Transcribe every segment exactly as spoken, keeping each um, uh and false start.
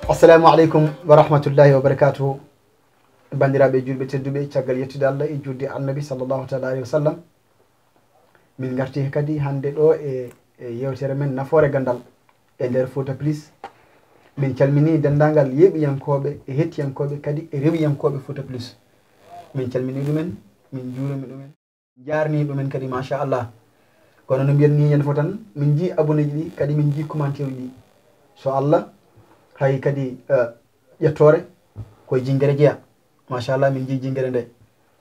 Assalamu aleykum wa rahmatullahi wa barakatuhu. Banndiraaɓe juulɓe tedduɓe, caggal yettude Allah e juulde Annabi sallallahu taala alayhi wa sallam, min ngarti kadi hannde ɗo e, e yeewtere men Nafoore Ganndal e nder Fouta Plus. Min calminii denndaangal yeeɓiyankooɓe e hettiyankooɓe kadi e rewiyankooɓe Fouta Plus. Min calminii ɗumen, min njuurima ɗumen. Njaarni ɗumen kadi, machallah. Kono no mbiyan ni, ñande fof tan min njii abonné ji ɗi, kadi min njii commentaire ji ɗi. So Allah, hay kadi, eh, ƴettoore koye jinngere jeya. Machallah, min njii jinngere nde.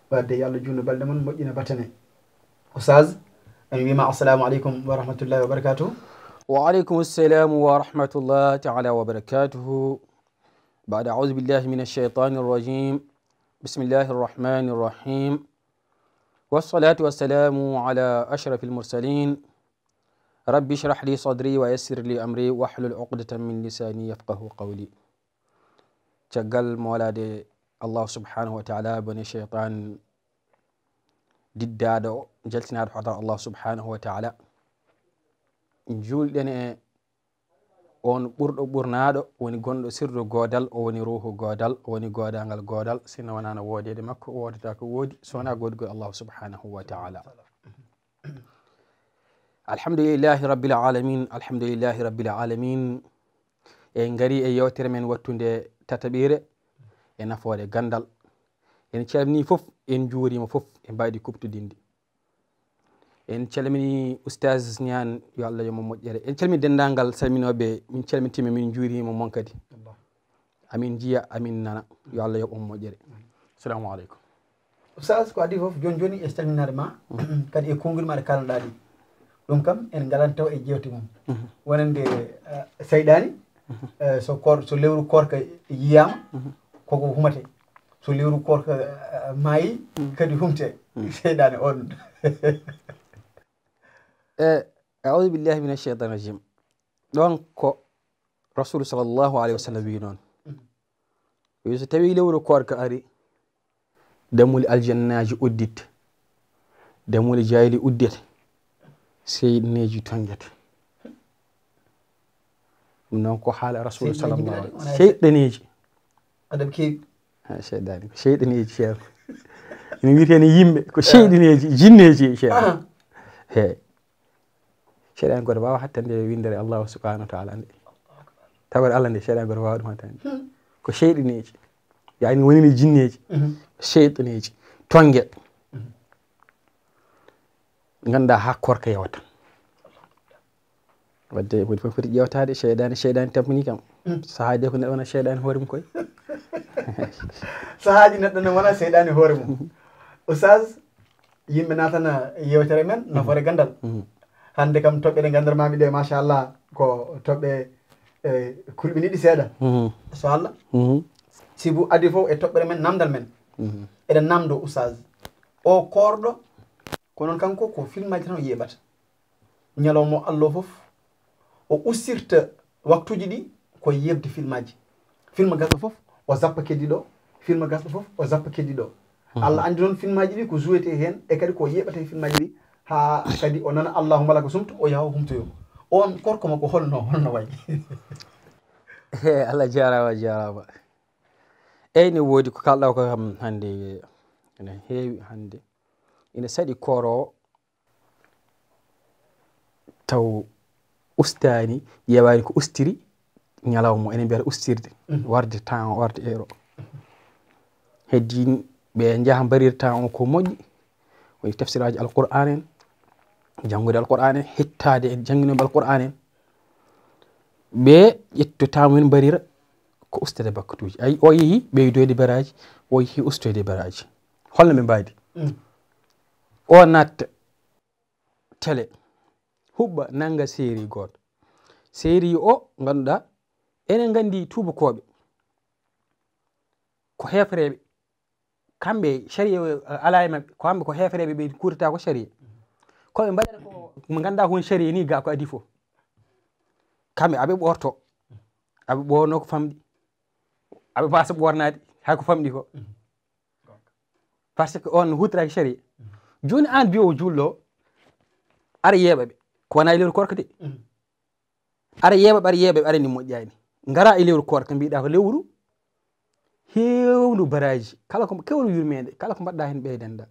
Wadde yo Allah juutnu balɗe mon, moƴƴina battane. Oustaz, en wiima assalamu aleykum wa rahmatullahi wa barakatuh. وعليكم السلام ورحمة الله تعالى وبركاته. بعد أعوذ بالله من الشيطان الرجيم. بسم الله الرحمن الرحيم. والصلاة والسلام على أشرف المرسلين. رب اشرح لي صدري ويسر لي أمري واحلل عقدة من لساني يفقه قولي. Caggal moolaade Allah subhanahu wa taala, bone sheytaan diddaaɗo o, jaltinaaɗo hadara Allah subhanahu wa taala, njuulɗen e on ɓurɗo ɓurnaaɗo, woni gonɗo sirru goodal, o woni ruuhu goodal, o woni goodaangal goodal. Sinno wonaa no woodeede makko, o woodata ko woodi, so wonaa goodgol Allah subhanahu wa taala. Alhamdulillahi rabbil alamin, alhamdulillahi rabbil alamin. En ngari e yeewtere men wattunde tataɓiire e nafoore ganndal. En calminii fof, en njuuriima fof e mbaydi kuɓtodinndi. En calminii Oustaz Niane, yo Allah yoɓ mo moƴƴere. En calminii denndaangal salminooɓe, min calmitiima, min njuuriima mon kadi. Amin njiya, amin nana. Yo Allah yoɓ on moƴƴere. Assalamu aleykum. Oustaz, ko adii fof, jooni jooni e salminaade ma, kadi e konnguli ma ɗi kaalanɗaa ɗi. Ɗum kam, en ngalan taw e jeewte mum. Wonande, eh, seyɗaani, eh, so koor-, so lewru koorka yiyaama, koko humate. So lewru koorka, eh, maayi, kadi humte. Seyɗaani on. Eh, أعوذ بالله من الشيطان الرجيم. Ɗon ko Rasul sallallahu alayhi wa sallam wi noon. Wi so tawi lewru koorka ari, dammuuli aljannaaji uddit, dammuuli jayli uddit, seyɗaneeji tongete. Ɗum noon ko haala Rasul sallallahu alayhi wa sallam. Seyɗaneeji. Adab keewi. Ha, seyɗaani ko seyɗaneeji, ceerno. Ina wiyetee ne yimɓe, ko seyɗaneeji, jinneeji, ceerno. He. Seyɗaani gooto waawaa hattande winndere Allahu subhanahu wa taala nde. Tawre Allah nde, seyɗaani gooto waawaa ɗum hattande. Ko seyɗaneeji. Yaani woni ne jinneeji, seyɗaneeji, tonge. Nganndaa haa koorka yawta. Wadde woni fof foti ƴeewtaade, seyɗaani, seyɗaani tampini kam. Sahaaji ko neɗɗo wona seyɗaani hoore mum koy. Sahaaji neɗɗo ne wona seyɗaani hoore mum. Oustaz, yimɓe naatana yeewtere men, nafoore ganndal. Hannde kam toɓɓe ɗe nganndanmaami ɗe, machallah, ko toɓɓe, eh, kulɓiniiɗe seeɗa. So Allah. Sibu adii fof e toɓɓere men, namdal men. Eɗen namdo Oustaz. O koorɗo, ko noon kanko ko filmaaji tan o yeeɓata. Ñalawma o Allah fof, o ustirta waktuuji ɗi ko yeeɓde filmaaji. Film gasɗo fof, o zappa keddiiɗo. Film gasɗo fof, o zappa keddiiɗo. Allah anndi noon filmaaji ɗi ko jouete heen, e kadi ko yeeɓata e filmaaji ɗi, haa kadi o nana Allahumma laka sumtu, o yaha o humtoyo. On koorka makko holno, holno wayi? He, Allah jaaraama, jaaraama. Eey, ne woodi ko kaalɗaa ko kam hannde, ene heewi hannde. Ene saɗi kooroowo taw ustaani, ƴeewaani ko ustiri ñalawma, enen mbiyata ustirde, warde temps o, warde heure o. Heddii ɓe njaha mbarira temps o ko moƴƴi, woni tafsiraaji Alqur'aan en, janngude Alqur'aan en, hettaade e jannginooɓe Alqur'aan en. Ɓe ƴetto temps men mbarira ko ustade bakkatuuji. Ayi, o yehi ɓeydoyde baraaji, o yehi ustoyde baraaji. Holno ɓe mbaadi? O natta télé, huɓɓa, nannga série gooto. Série o, ngannduɗaa, enen nganndi tuubakooɓe ko heefereeɓe. Kamɓe, sariya o alaa e maɓɓe. Ko kamɓe ko heefereeɓe, ɓe kuurata ko sariya. Ko ɓe mbaɗata ko, mo ngannduɗaa ko woni sariya ni, ga ko adii fof. Kamɓe, aɓe ɓoorto. Aɓe ɓoorno ko famɗi. Aɓe mbasa ɓoornaade hay ko famɗi ko. Parce que on huutoraaki sariya. Jooni aan mbiyowo juulɗo o, aɗa yeeɓa ɓe. Ko wonaa e lewru koorka de. Aɗa yeeɓa ɓe, aɗa yeeɓa ɓe, aɗa ni moƴƴaani. Ngara e lewru koorka, mbiɗa ko lewru heewndu baraaji, kala ko keewru yurmeende, kala ko mbaɗɗa heen ɓeydanɗa.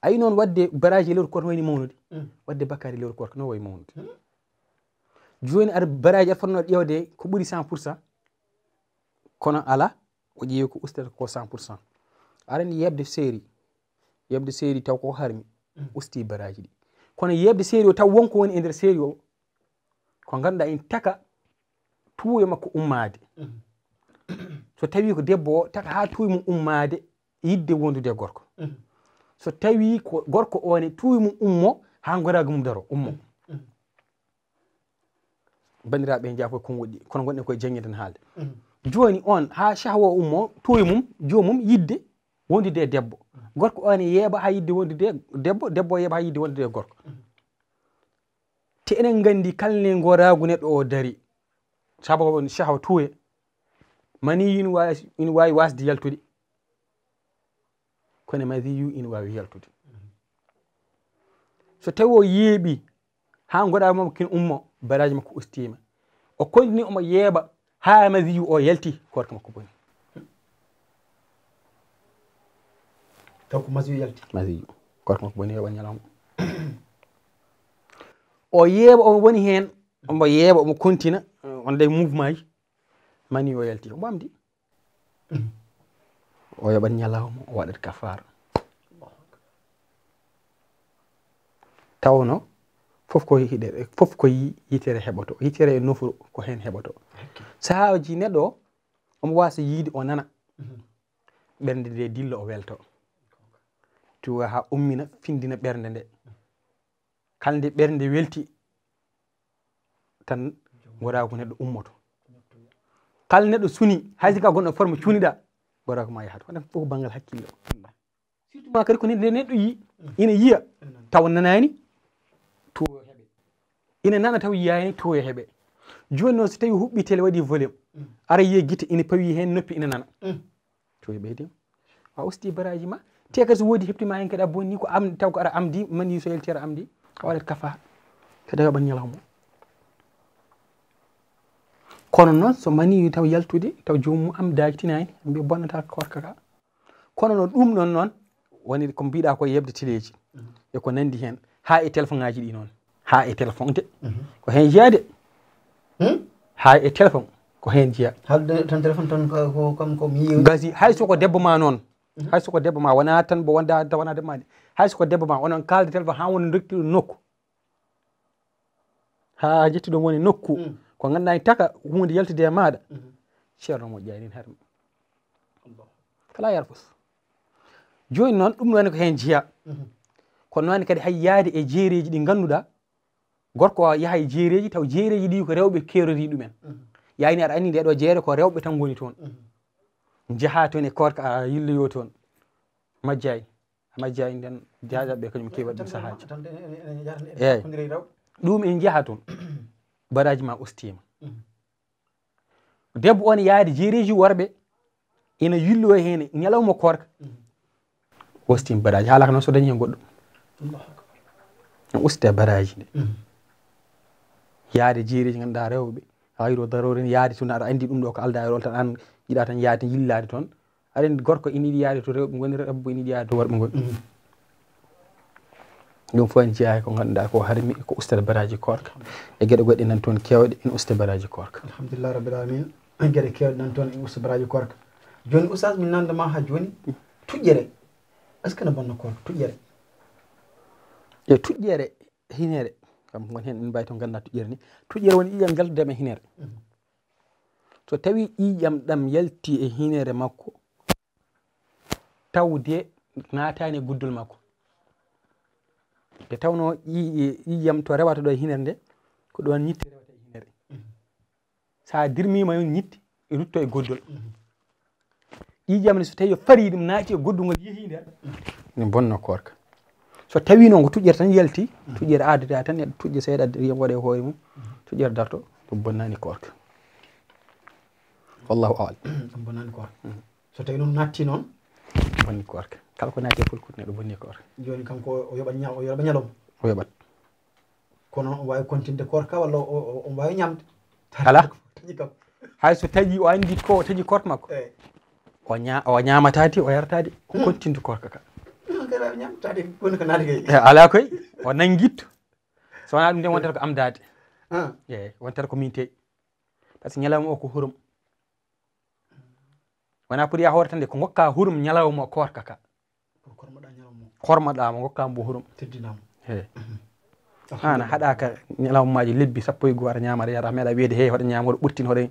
Ayi noon, waɗde baraaji e lewru koorka no wayni mawnude, waɗde bakkaari e lewru koorka no wayi mawnude. Jooni aɗa baraaji aɗa fotnoo ƴeewde ko ɓuri cent pour cent, kono alaa, o ƴeewi ko ustata ko cent pour cent. Aɗa anndi yeeɓde seeri, yeeɓde seeri taw ko harmi, usti baraaji ɗi. Kono yeeɓde seeri o taw wonko woni e nder seeri o, ko ngannduɗaa ina taka tuuyo makko ummaade. So tawi ko debbo o, taka haa tuuyo mum ummaade yiɗde wondude e gorko. So tawi ko gorko o ne, tuuyo mum ummo haa goraagu mum daro, ummo. Banndiraaɓe, en njaafo ko woɗɗi, kono ngonɗen koye jaŋŋe tan haalde. Jooni on, haa shahwa o ummo, tuuyo mum, joomum yiɗde wondude e debbo. Gorko o ne yeeɓa haa yiɗde wondude e debbo, debbo o yeeɓa haa yiɗde wondude e gorko. Te enen nganndi kala nde goraagu neɗɗo o dari, sabu on shahwa tuuye, mani ina waawi, ina waawi waasde yaltude, kono maziyu ina waawi yaltude. So tawi o yeeɓi haa goraagu makko kin ummo, baraaji makko ustiima. O continue omo yeeɓa haa maziyu o yalti, koorka makko boni. Taw ko maziyu yalti. Maziyu. Koorka makko boni, o yoɓat ñalawma. O yeeɓa, omo woni heen, omo yeeɓa, omo kontina, on day mouvement ji. Mani o yalti, omo ɓamdi. O yoɓat ñalawma, o waɗat kafaara. Tawno fof ko yitere, fof ko yi-, yitere heɓoto. Yitere e nofru ko heen heɓoto. Sahaaji neɗɗo o, omo waasa yiide, o nana. Ɓernde nde dilla, o welto. Tuwa haa ummina, findina ɓernde nde. Kala nde ɓernde welti tan, goraagu neɗɗo ummoto. Kala neɗɗo suni, hay si ka gonɗo forme cuuniɗa, goraagu ma yahat. Waɗa fof ko banngal hakkille o. Surtout ma kadi ko nde neɗɗo yi, ina yiya, tawa nanaani, tuwo heɓe. Ina nana tawa yiyaani, tuwo heɓe. Jooni noon so tawi huɓɓi télé waɗi volume, ara yiya gite ina pawi heen noppi ina nana. Tuwo ɓeydi. A usti baraaji ma. Te kadi so woodi heɓti ma heen kadi a bonni ko am, taw ko ara amdi, mani so yalti ara amdi, a waɗat kafaara. Kadi a yoɓat ñalawma. Kono noon so mani taw yaltude, taw joomum am daajtinaani, mbiya bonnata koorka ka. Kono no ɗum ɗon noon, woni ko mbiɗa ko yeɓde teleeji e ko nandi heen, haa e téléphone ngaji ɗi noon. Haa e téléphone de, ko heen jeyaa de. Haa e téléphone, ko heen jeyaa. Haalde tan téléphone tan ko, ko, kam ko mi yewi. Gasi, hay so ko debbo ma noon. Hay so ko debbo ma, wona tan mbo wonda, wona debbo ma de. Hay so ko debbo ma, onon kaalde téléphone haa wona dokki nokku. Haa ƴetti ɗum woni nokku, ko ngannduɗaa ene taka huunde yaltude e maaɗa. Ceerno moƴƴaani, ene harmi. Kala yarfus. Jooni noon, ɗum ɗoon ko heen jeyaa. Kono noon kadi hay yahde e jeereeji ɗi ngannduɗaa, gorko o yaha e jeereeji, taw jeereeji ɗi ko rewɓe keerori ɗumen. Yaani aɗa anndi nde ɗo jeere ko rewɓe tan ngoni toon. Njaha toon e koorka, a yilloyo toon. Majjaay. Majjaay nden, jaajaɓe kañum keewi waɗde ɗum sahaaji. Eey. Ɗum en njaha toon. Baraaji ma ustiima. Debbo on yaade jeereeji worɓe, ina yilloya heen ñalawma koorka. Ustiima baraaji. Haalaka noon so dañi heen goɗɗum. No usta baraaji nde. Yaade jeereeji ngannduɗaa rewɓe, hayru daruuri, yaade toon aɗa anndi ɗum ɗo ko aldaa e rol tan, aan jiɗa tan yaade yillaade toon. Aɗa anndi gorko ina yiɗi yaade to rewɓe ngoni, debbo ina yiɗi yaade to worɓe ngoni. Ɗum fof en jeyaa ko ngannduɗaa ko harmi, ko ustata baraaji koorka. E geɗe goɗɗe nan toon keewɗe ina usta baraaji koorka. Alhamdulillah rabbil alamin. Geɗe keewɗe nan toon ina usta baraaji koorka. Jooni, Oustaz, min nanda ma haa jooni, tuƴƴere, est-ce que no bonna koorka, tuƴƴere? E tuƴƴere, hinere, kam ngon heen, en mbawi to ngannduɗaa tuƴƴere ni. Tuƴƴere woni ƴiiƴam jaltude e hinere. So tawi ƴiiƴam ɗam yalti e hinere makko, tawde naataani e guddol makko. Nde tawnoo ƴi-, ƴiiƴam to rewata ɗo e hinere nde, ko ɗoon ñitte rewata e hinere. So a dirmiima, ñitte e rutto e guddol. Ƴiiƴam ne, so tawi o farii ɗum, naati e goddungol, yehi nder, ne bonna koorka. So tawi noon ko tuƴƴere tan yalti, tuƴƴere aadata tan, neɗɗo tuƴƴa seeɗa, ndiyam waɗa e hoore mum, tuƴƴere darto, ɗum bonnaani koorka. Wallahu a'lam. Ɗum bonnaani koorka. So tawi noon naatti noon? Bonni koorka. Kala ko naatti e fulfulde neɗɗo bonni koorka. Jooni kanko o yoɓat ña-, o yoɓat ñalawma? O yoɓat. Kono o waawi kontinde koorka walla o, o, o waawi ñamde? Alaa. Taƴi kam. Hay so taƴi, o anndi ko o taƴi koorka makko. Eh. O ña-, o ñaamataade, o yarataade, o Hmm. continue koorka ka. Non, kala ñaamataade, woni ko naati kay. Eh, alaa koy, o nanngitto. So wonaa ɗum nden, wontata ko amdaade. Ah. Eh, wontata ko minte. Par ce que ñalawma o ko hurum. Wonaa pour ya hoore tan de, ko ngokka hurum ñalawma koorka ka. Pour kormoɗa ñalawma o. Kormoɗa mo, ngokka mo hurum. Teddinamo. He. Mhm. Haana haɗaka ñalawmaaji lebbi sappo e goo aɗa ñaama, aɗa yara, meeɗa wiyeede, "Hey, hoɗa ñaama, hoɗa ɓurtin, hoɗa."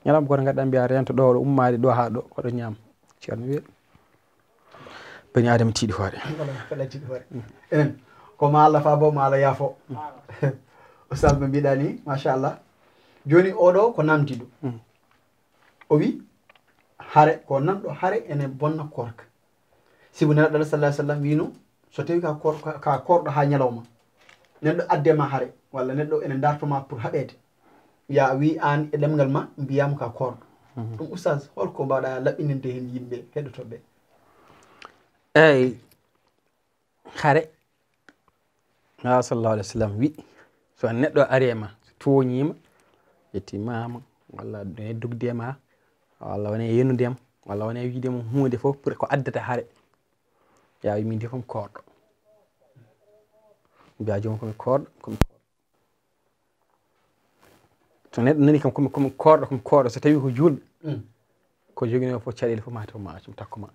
Ñalawma gooto ngadda mbiya, "Rento ɗo, hoɗa ummaade ɗo haa ɗo, hoɗa ñaama." Ceerno wiye, "Bani Aadama tiiɗi hoore." Wala, wala tiiɗi hoore. Enen, ko ma Allah faabo, ma Allah yaafo. Oustaz, no mbiɗa ni, machallah. Jooni oɗo ko namdiɗo. Mm. O wi, hare, ko nanɗo hare ene bonna koorka. Sibu Nelaaɗo Allah sallallahu alaihi wasallam wino, so tawi ka koor-, ka, ka koorɗo haa ñalawma, neɗɗo adde ma hare, walla neɗɗo ene darto ma pour haɓeede. Ya wi aan e ɗemngal ma, mbiyama ka koorɗo. Mhm. Ɗum, Oustaz, holko mbaɗa laɓɓininde heen yimɓe heɗotooɓe? Eey, hare, Nelaaɗo sallallahu alaihi wasallam wi, so neɗɗo ari e ma, so tooñiima, ƴetti maama, walla ne dugde ma, walla wone yenude ma, walla wone wiide mo huunde fof, pour ko addata hare. Ya wi, min de ko mi koorɗo. Mbiya joomum ko mi koorɗo, ko mi koorɗo. So neɗɗo nani kam, ko mi, ko mi koorɗo, ko mi koorɗo, so tawi ko juulɓe, Mm. ko joginoo fof caɗeele fof ma taw ma accum takko ma.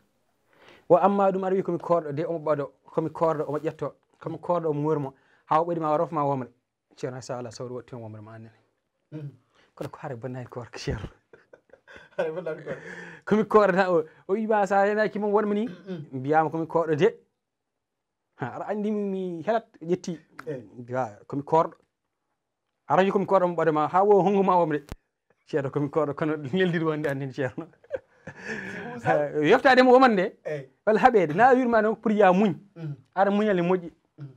Wa amma ɗum aɗa wi ko mi koorɗo de, omo ɓado, ko mi koorɗo, omo ƴetto, ko mi koorɗo, omo ŋoori mo, haa o ɓadi ma, o rofa ma womre. Ceerno, sa ala sawri wotti on womre ma annene. Mm. Kono ko hare bonnani koorka, Ceerno. Hare bonnani koorka. Ko mi koorɗo tan, o, o wi ma sa renaki mo wonmo ni, Mm. mbiyama ko mi koorɗo de. Ha, aɗa anndi mi, mi helat, ƴetti. Eh. Ga, ko mi koorɗo. Aɗa anndi ko mi koorɗo mo ɓade ma, haa wo honngo ma womre. Ceerno, ko mi koorɗo, kono neldir wonde annden, Ceerno. Si Moussa. Ha, yoftade mo woman nde, Eh. walla haɓeede. Na wirma noon pour ya muñ. Mm. Aɗa muñal e moƴƴi. Mm.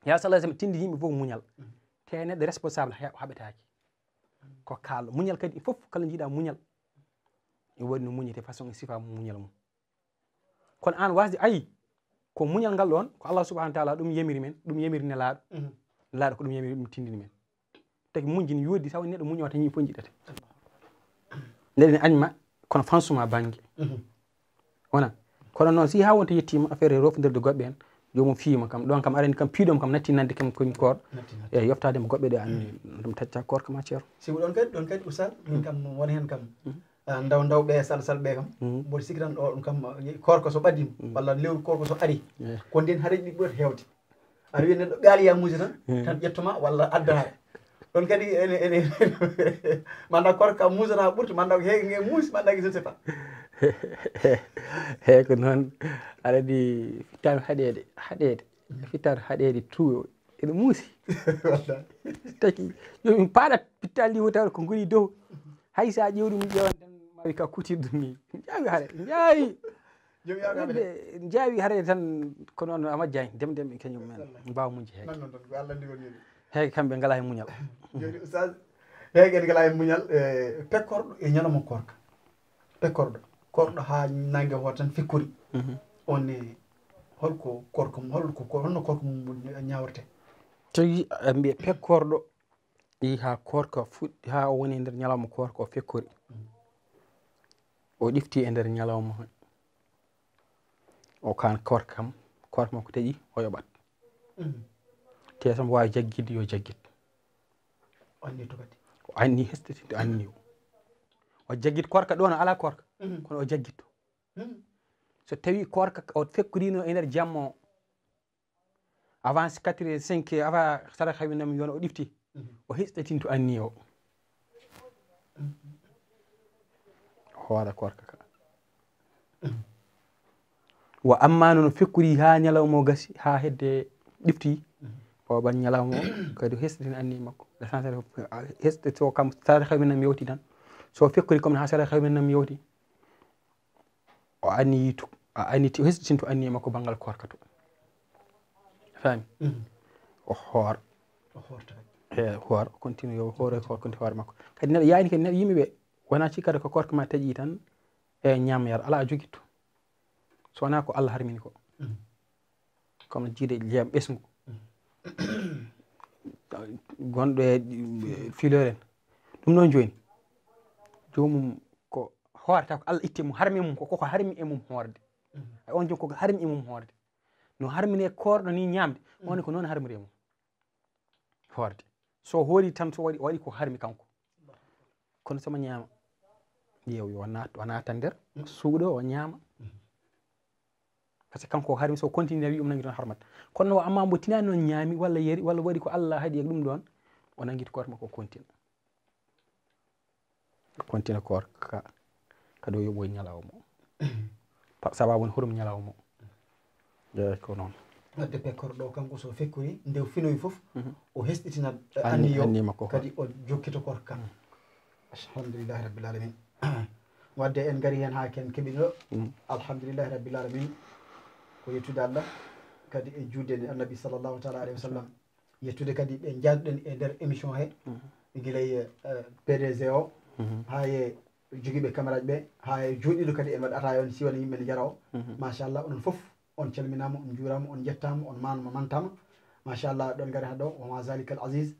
Ya sallallahu alaihi wasallam tindi yimɓe fof muñal. Mm. Te neɗɗo responsable ha-, haɓetaaki. Ko kaalɗo. Muñal kadi fof kala jiiɗa muñal. E waɗi no muñete façon e sifa muñal mum. Kono aan wasde ayi, ko muñal ngal ɗoon, ko Allah subhanahu wa taala ɗum yamiri men, ɗum yamiri Nelaaɗo. Mhm. Nelaaɗo ko ɗum yamiri, ɗum tindini men. Tagi muñji ne yooɗi, tawa neɗɗo muño tan yimɓe fof njiɗata. Nde ne añma, kono fansuma bannge. Mhm. Wona. Kono noon, si haa wonta yettiima affaire e rofndirde goɗɓe en, joomum fiyima kam, ɗoon kam arani kam, piiɗom kam, natti nande kam, koñ koor. Natti nande. E yoftade mo goɗɓe ɗe anni, ɗum tacca koor kam a ceero. Si ɗoon kadi, ɗoon kadi, Oustaz, min kam, won heen kam. Mhm. Ah, ndaw ndaw ɓe sal sal ɓe kam. Mm. Mboɗo sikki tan ɗo ɗum kam, eh, koorka so ɓadii, Mm. walla lewru koorka so ari, Eh. ko ndeen hareeji ɗi ɓurata heewde. Aɗa wiya neɗɗo gaali ya muusi tan, Mm. tan ƴettoma walla adda hare. Ɗoon kadi ene, ene, manda koorka kam muusata haa ɓurti, manda ko heege nge muusi, manda ko je ne sais pas. He ko noon, aɗa anndi fittaandu haɗeede, haɗeede. Mm. Fittaandu haɗeede tuwo. Ene muusi. Wallahi. Taki, yo min paaɗat pittaali ɗi wota ko ngoni dow. Hay sa ƴeew ɗum, ƴeewan tan ma wi ka kuutirɗum ni. Njaawi hare, njaawi. Joom yaa hare. Njaawi hare tan ko noon a majjaani. Dem dem e kañum men. Wallahi. Mbaawa muñde heege. Nan noon tan ko Allah anndi woni yoni. Heege kamɓe ngalaa e muñal. Joni Oustaz, heege en ngalaa e muñal, eh, pekkorɗo e ñalawma koorka. Pekkorɗo, koorɗo haa nannge hoore tan fekkori. Mhm. On ne, holko koorka mum, holko, ko, honno koorka mum ñaawrete? Tagi, a mbiya pekkorɗo, yi haa koorka fuɗɗi, haa o woni e nder ñalawma koorka o fekkori. Mhm. O ɗifti e nder ñalawma he. O kaan koorka kam, koorka makko taƴi, o yoɓat. Mhm. Te so mo waawi jaggitde, yo jaggit. O anni to kadi. O anni hesɗitinde anni o. O jaggit koorka ɗo no alaa koorka. Mhm. Kono o jaggitto. Mhm. So tawi koorka o fekkorino e nder jamma o, avant quatre heures, cinq heures, avant sara hawi nam yon o ɗifti. Mhm. O hesɗitinto anni o. Mhm. Hoore koorka ka. Mhm. Wa amma noon fekkori haa ñalawma o gasi, haa hedde ɗifti. Mhm. O ɓan ñalawma o, kadi o hesɗitin anni makko. L'essentiel ko hesɗito kam, sara hawi nam yewti tan. So fekkori kam haa sara hawi nam yewti. O anniyi to, a anniti, o hesɗitinto anniye makko banngal koorka to. Faami? Mhm. O hoor. O hoorta. E hoor, o continue, yo hoore, hoor, continue hoore makko. Kadi neɗɗo yaani kadi neɗɗo yimɓe ɓe, wona cikkata ko koorka ma taƴi tan, e ñaam yar, alaa a jogitto. So wonaa ko Allah harmini ko. Mhm. Kono jiide ndiyam ɓesngu. Mhm. Gonɗo e, e filoren. Ɗum noon jooni. dow mum ko hoorata ko Allah itti e mum, harmi e mum ko koko harmi e mum hoorde. Ay on jom koko harmi e mum hoorde. No harmine koorɗo ni ñaamde, on ko noon harmiri e mum hoorde. So hoori tan, so waɗi, waɗi ko harmi kanko. Kono so mo ñaama, ƴeew yo naat, o naata nder suuɗo, o ñaama. Parce que kanko o harmi, so continue wi um nangi toon harmat. Kono o amma mbo tinani noon ñaami walla yari walla waɗi ko Allah haɗi e ɗum ɗoon, o nangi koorma ko continue. Continue koor ka, kadi o yoɓoy ñalawma o. Pa-, sababu ne hurum ñalawma o. Eey, ko noon. Wadde pekkor ɗo kanko so fekkori, nde o finoyi fof, Mhm. o hesɗitina, eh, Anni-, anniyo, anni makko ko. Kadi o jokkito koor ka. Mhm. Alhamdulillahi Rabbil Alamin. Wadde en ngari heen haa ken keɓino. Mhm. Alhamdulillahi Rabbil Alamin. Ko yettude Allah, kadi e juude nde Annabi sallallahu taala alayhi wa sallam. Yettude kadi ɓe njaɗɗen e nder émission he. Mhm. Gila e, eh, P D G o, Mhm. haa e jogiiɓe caméra ɓe, haa e jooɗiiɗo kadi en waɗata on, si wona yimɓe ne njara o. Mhm. Machallah, onon fof on calminaama, on njuuraama, on njettaama, on maanama, mantaama. Machallah, ɗon ngari haa ɗo, wa ma zalika al aziz.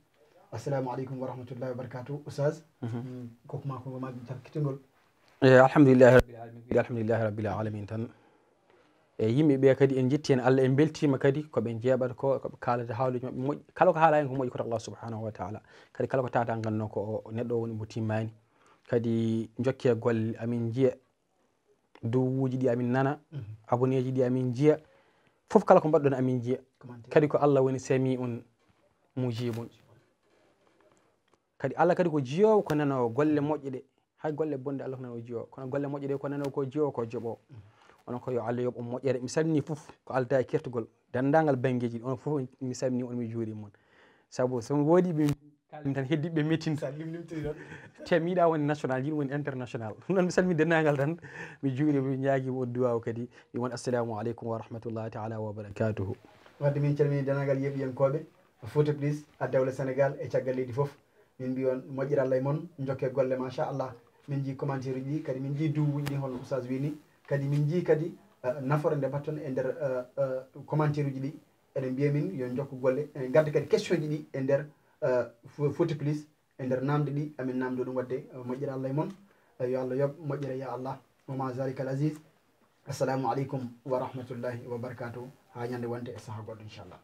Assalamu aleykum wa rahmatullahi wa barakatuh. Oustaz, Mhm. mm, koko ma, koko ma, jakkitingol. Eh, alhamdulillahi rabbil alamin. Alhamdulillahi rabbil alamin tan. E yimɓe ɓe kadi en jetti en Allah, en beltima kadi ko ɓe jeeɓata ko, ko ɓe kaalata haaluuji maɓɓe moƴƴi. Kala ko haala hen ko moƴƴi koto Allah subhanahu wa taala. Kadi kala ko tata ganno ko o neɗɗo woni mo timmani. Kadi jokke golle amin jiya, duwuji ɗi amin nana, Mhm. aboneji ɗi amin jiya. Fof kala ko mbaɗɗon amin jiya. Commentaire. Kadi ko Allah woni sami'un mujibun. Kadi Allah kadi ko jiyowo ko nanowo golle moƴƴe ɗe. Hay golle bonɗe Allah ko nanowo jiyowo. Kono golle moƴƴe ɗe ko nanowo ko jiyowo ko joɓowo. Onon ko yo Allah yoɓ on moƴƴere. Mi salmini fof ko alda e kertugol. Denndaangal banngeeji ɗi, onon fof mi salmini on, mi juurima on. Sabu so mi woodi ɓe kalmi tan heddiɓe ɓe mettin. Sa limlimtiri noon. Te mi yiɗa woni national, yiɗi woni international. Ɗum noon mi salmini denndaangal tan. Mi juurima, mi ñaagima on duwaaw kadi. Mi won assalamu aleykum wa rahmatullahi taala wa barakatuhu. Wadde min calmini denndaangal yeeɓiyankooɓe Fouta Plus, Addawla Sénégal e caggal leydi fof. Min mbi on moƴƴere Allah e mon, jokke golle machallah. Min njii commentaire uji ɗi, kadi min njii duwuji ɗi hono Oustaz wini. Kadi min njii kadi, eh, nafoore nde mbaɗton e nder, eh, eh, commentaire uji ɗi. Eɗen mbiya min yo jokku golle. Eɗen ngadda kadi question ji ɗi e nder, eh, Fo-, Fouta Plus, e nder namde ɗi, amin namdo ɗum wadde, eh, moƴƴere Allah e mon. Eh, yo Allah yoɓ moƴƴere ya Allah. Wa ma zalika al aziz. Assalamu aleykum wa rahmatullahi wa barakatuh. Haa ñande wonde e saha goɗɗo inchallah.